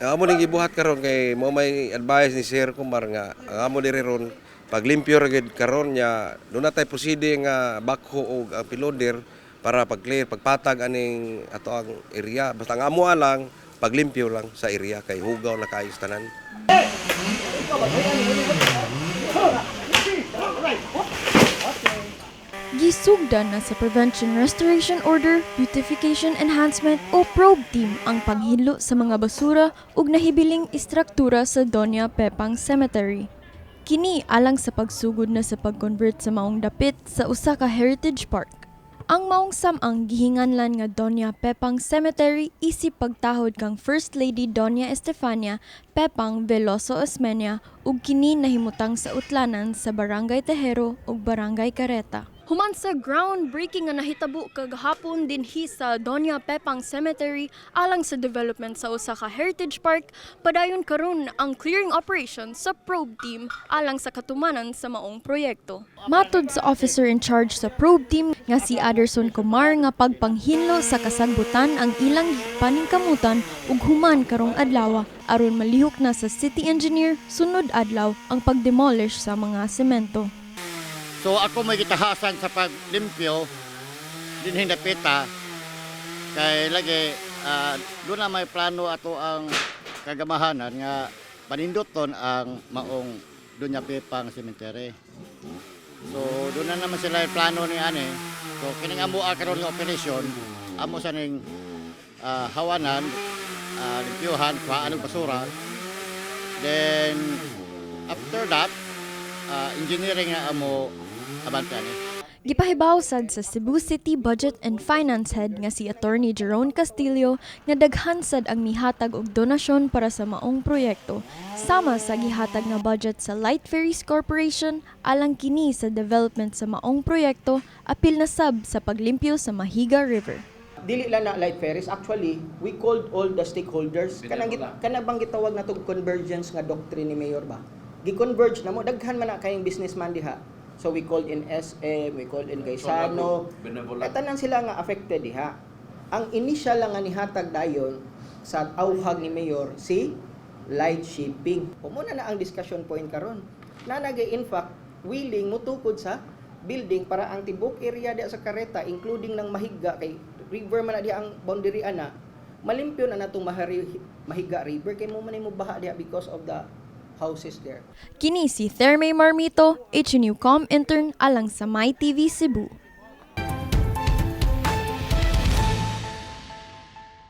Ang amo ning gibuhat karon kay mo may advice ni Sir Kumar nga ang amo diri ron paglimpyo ra gyud karon nya duna tay proceeding nga backhoe og ang payloader para pag-clear, pagpatag aning ato ang area. Basta ang amo lang paglimpyo lang sa area kay hugaw na kaayo sa tanan. Gisugdan na sa Prevention Restoration Order, Beautification Enhancement o PROBE Team ang panghinlo sa mga basura ug nahibiling istruktura sa Doña Pepang Cemetery. Kini alang sa pagsugod na sa pag-convert sa maong dapit sa usa ka heritage park. Ang maong samang gihinganlan nga Doña Pepang Cemetery isip pagtahod kang First Lady Doña Estefania Pepang Veloso Osmeña ug kini nahimutang sa utlanan sa Barangay Tejero ug Barangay Careta. Human sa groundbreaking nga nahitabo kagahapon dinhi sa Doña Pepang Cemetery alang sa development sa usa ka heritage park, padayon karon ang clearing operation sa probe team alang sa katumanan sa maong proyekto. Matod sa officer in charge sa probe team nga si Aderson Kumar nga pagpanghinlo sa kasagbutan ang ilang paningkamutan ug human karong adlaw aron malihok na sa city engineer sunod adlaw ang pagdemolish sa mga semento. So ako may gitahasan sa paglimpyo dinhing dapita kay lagi doon na may plano ato ang kagamahanan nga paninduton ang maong Doña Pepang Cemetery. So doon na naman sila yung plano ni ani. So kining amo karon nga operation amo sa ning hawanan, limpyuhan, kuhaan og basura. Then after that, engineering na amo abante ani. Gipahibaw sad sa Cebu City Budget and Finance Head nga si Attorney Jerome Castillo nga daghan sad ang mihatag og donasyon para sa maong proyekto, sama sa gihatag nga budget sa Light Ferries Corporation alang kini sa development sa maong proyekto, apil na sab sa paglimpyo sa Mahiga River. Dili lang na Light Ferries. Actually, we called all the stakeholders. Kanang bang gitawag na tog convergence nga doctrine ni Mayor ba? Gi-converge na mo, daghan man na kayong businessman diha. So we called in SM, we called in Gaisano. Eh, tanan sila nga affected diha. Ang initial lang nga nihatag dayon sa awhag ni Mayor si Light Shipping. O muna na ang discussion point karon. Nanagay in fact willing mutukod sa building para ang tibok area diha sa Careta, including ng Mahiga, kay river man na diha ang boundary ana, malimpyo na natong Mahiga River kay mo man mo baha diha because of the houses there. Kini si Therme Marmito, HNU.com intern alang sa MyTV Cebu.